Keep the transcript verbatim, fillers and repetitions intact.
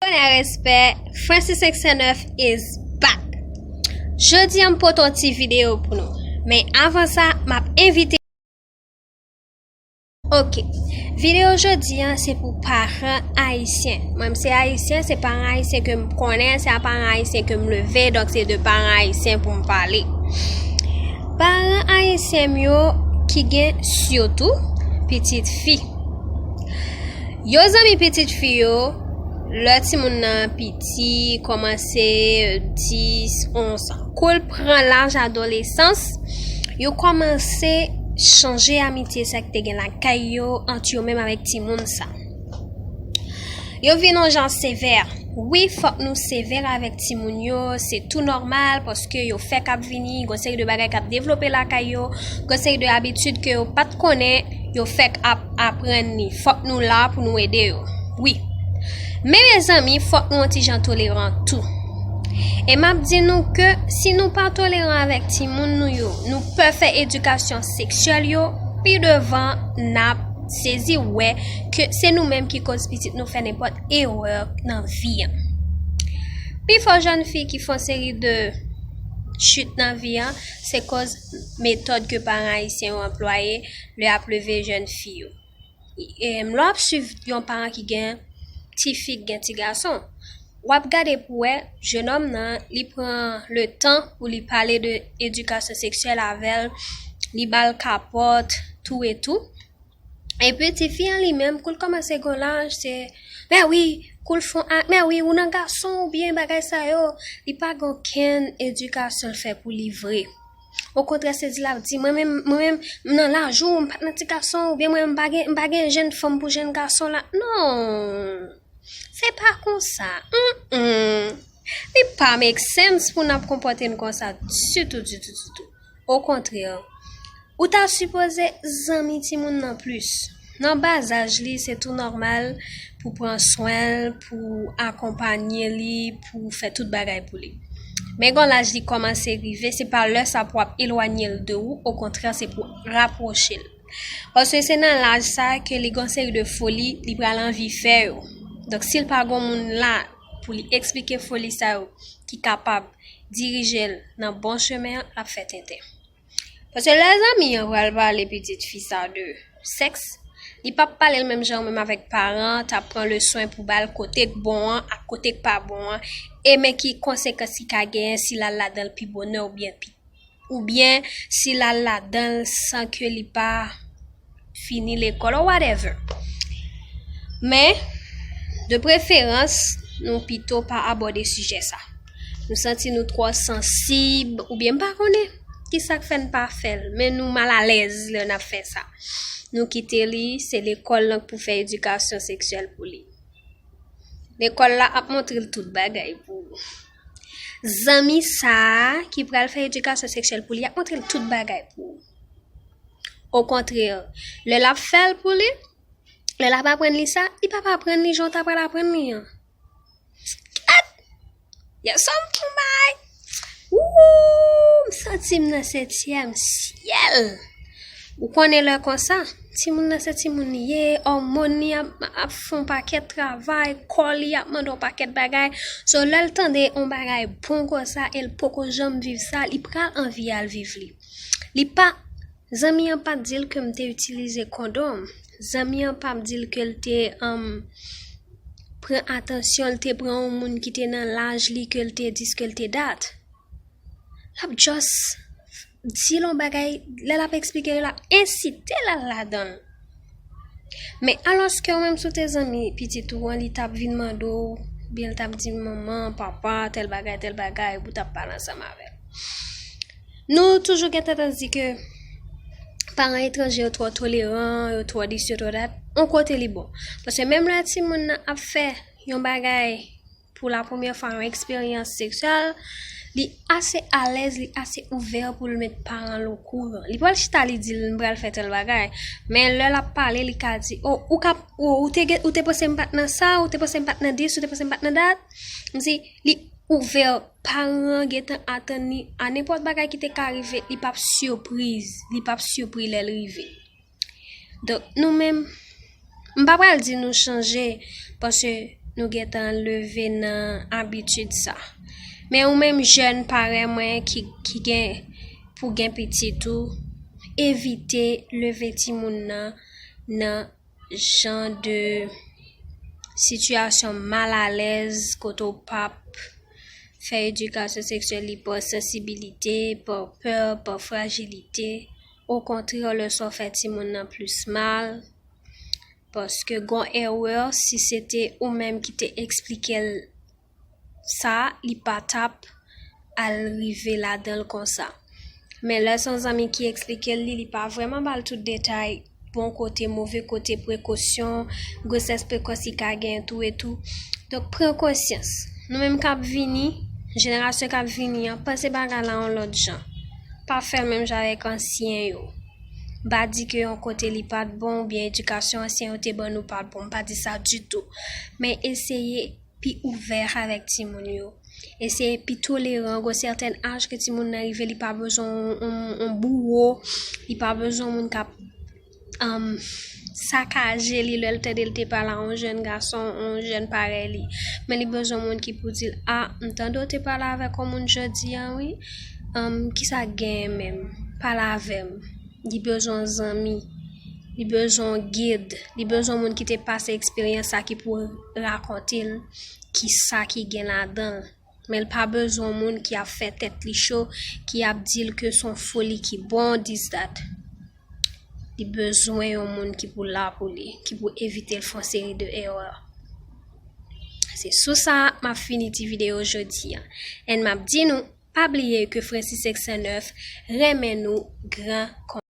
Respè, Francis cinq cent neuf is back. Jodi a m pote yon ti videyo pou nou. Men avan sa, m ap envite. Ok. Videyo jodi a se pou paran ayisyen. Mwen, m se ayisyen, se paran ayisyen ke m konnen, se a paran ayisyen ke m leve, donk se de paran ayisyen pou m pale. Paran ayisyen m yo ki gen sitou pitit fi. Yo zanmi pitit fi yo, lè timoun nan piti, kòmanse dis, onz an. Kou l pran laj adolesans, yo kòmanse chanje amitye sa ki te gen lakay yo, ant yo menm avèk timoun sa. Yo vin yon jan sevè. Wi, fòk nou sevè avèk timoun yo, se tou nòmal, paske yo fèk ap vini, gon seri de bagay k ap devlope lakay yo, gon seri de abitid ke yo pa t konnen, yo fèk ap aprann li. Fòk nou la pou nou ede yo. Wi. Men mezanmi, fòk nou yon ti jan toleran tou. E m ap di nou ke si nou pa toleran avèk timoun nou yo, nou pè fè edikasyon seksyèl yo, pi devan n ap sezi wè ke se nou menm ki koz pitit nou fè nenpòt erè nan vi an. Pifò jèn fi ki fè yon seri de chit nan vi an, se koz metòd ke paran ayisyen yo anplwaye lè y ap leve jèn fi yo. E, lè w ap swiv yon paran ki gen ti fi, ki gen ti gason, w ap gade pou wè jennonm nan, li pran le tan pou li pale de edikasyon seksyèl avè l, li ba l kapòt, tou e tou. Epi ti fi an li menm, kou l kòmanse gen laj, se, mè wi, kou l fè yon ak, mè wi, ou nan gason oubyen bagay sa yo, li pa gen okenn edikasyon l fè pou li vre. Okontrè, se di l ap di, mwen menm, mwen menm, m nan laj ou, m pa t nan ti gason, oubyen mwen menm, m pa gen, m pa gen jèn fanm pou jèn gason la. Non! Se pa konsa. Mm-mm. Li pa make sense pou n ap konpòte n konsa ditou, ditou, ditou. Okontrè, ou ta sipoze zanmi timoun nan plis. Nan ba zaj li, se tou nòmal pou pran swen l, pou akonpanye li, pou fè tout bagay pou li. Men gon laj li kòmanse rive, se pa lè sa pou ap elwanye l de ou, okontrè, se pou rapwoche l. Paske se nan laj sa ke li gon seri de foli li pral anvi fè yo. Donk, si l pa gon moun la pou li eksplike foli sa yo ki kapab dirije l nan bon chemen an, l ap fè tenten. Paske lè zanmi an pral pale pitit fi sa de sèks, li p ap pale l menm jan ou menm avèk paran, t ap pran le swen pou ba l kote k bon an ak kote k pa bon an, e men ki konsekans ki ka genyen si l al ladan l pi bonè oubyen pi, oubyen si l al ladan l san ke li pa fini lekòl or whatever. Men, de preferans, nou pito pa abòde sijè sa. Nou santi nou twò sansib, oubyen m pa konnen ki sa k fè n pa fè l, men nou malalèz lè n ap fè sa. Nou kite li, se lekòl lan k pou fè edikasyon seksyèl pou li. Lekòl la ap montre l tout bagay pou ou. Zanmi sa a ki pral fè edikasyon seksyèl pou li ap montre l tout bagay pou ou. Okontrè, lè l ap fè l pou li, lè l ap aprann li sa, li p ap aprann li jan w ta pral aprann li an. Kèt! Yèswa m fon bay! Wou! M santi m nan setyèm syèl! Ou konnen lè konsa, timoun nan se timoun li ye, òmòn li ap, ap fè yon pakèt travay, kò li ap mande yon pakèt bagay. So, lè l tande yon bagay bon konsa e l poko janm viv sa, li pral anvi al viv li. Li pa, zanmi an pa t di l ke m te itilize kondòm. Zanmi an pa t di l ke l te, um, pran atansyon, l te pran yon moun ki te nan laj li, ke l te dis, ke l te dat. L ap just di l yon bagay, lè l ap eksplike l, l ap ensite l al ladan l. Men alòske ou menm si w te zanmi pitit ou an, li t ap vin mande w, oubyen l t ap di manman, papa, tèl bagay, tèl bagay, pou w t ap pale ansanm avè l. Nou toujou gen tandans di ke paran etranje yo twò toleran, yo twò dis, yo twò dat. Yon kote li bon. Paske menm lè timoun nan ap fè yon bagay pou la premyè fwa, yon eksperyans seksyèl, li ase alèz, li ase ouvè pou l met paran l okouran. Li pral chita, li di l, "M pral fè tèl bagay." Men lè l ap pale, li ka di, "O, ou ka, o, ou te gen, ou te panse m pa t nan sa, ou te panse m pa t nan dis, ou te panse m pa t nan dat." M di, li ouvè, paran an gentan atann li a nenpòt bagay ki te ka rive, li p ap sipriz, li p ap sipri lè l rive. Donk, nou menm, m pa pral di nou chanje, paske nou gentan leve nan abitid sa. Men ou menm jèn parèy mwen ki, ki gen pou gen pitit ou, evite leve timoun nan nan jan de sitiyasyon malalèz kote w p ap fè edikasyon seksyèl li pa sansibilite, pa pè, pa frajilite. Okontrè, lè sa w fè timoun nan plis mal. Paske gon erè, si se te ou menm ki te eksplike l sa, li pa t ap al rive ladan l konsa. Men lè se yon zanmi ki eksplike l li, li pa vrèman ba l tout detay, bon kote, move kote, prekosyon, gwosès prekòs li ka gen tou e tou. Donk, pran konsyans. Nou menm k ap vini, jenerasyon k ap vini an, panse bagay la yon lòt jan. Pa fè l menm jan avèk ansyen yo. M pa di ke yon kote li pa t bon, oubyen edikasyon ansyen yo te ban nou pa t bon. M pa di sa ditou. Men eseye pi ouvè avèk timoun yo. Eseye pi toleran. Gon sèten aj ke timoun nan rive, li pa bezwen yon, yon, yon bouwo, li pa bezwen yon moun k ap, um, sakaje li lè l tande l te pale a yon jèn gason, yon jèn parèy li. Men li bezwen yon moun ki pou di l, "A, m tande w te pale avèk yon moun jodi a, wi. Um, kisa k genyen menm? Pale avè m." Li bezwen yon zanmi. Li bezwen yon gid. Li bezwen yon moun ki te pase eksperyans sa ki pou rakonte l kisa ki gen ladan l. Men l pa bezwen yon moun ki ap fè tèt li cho, ki ap di l ke se yon foli ki bon, this, that. Li bezwen yon moun ki pou la pou li, ki pou evite l fè yon seri de erè. Se sou sa m ap fini ti videyo jodi a. And m ap di nou, pa bliye ke Francis Sèk San Nèf renmen nou gran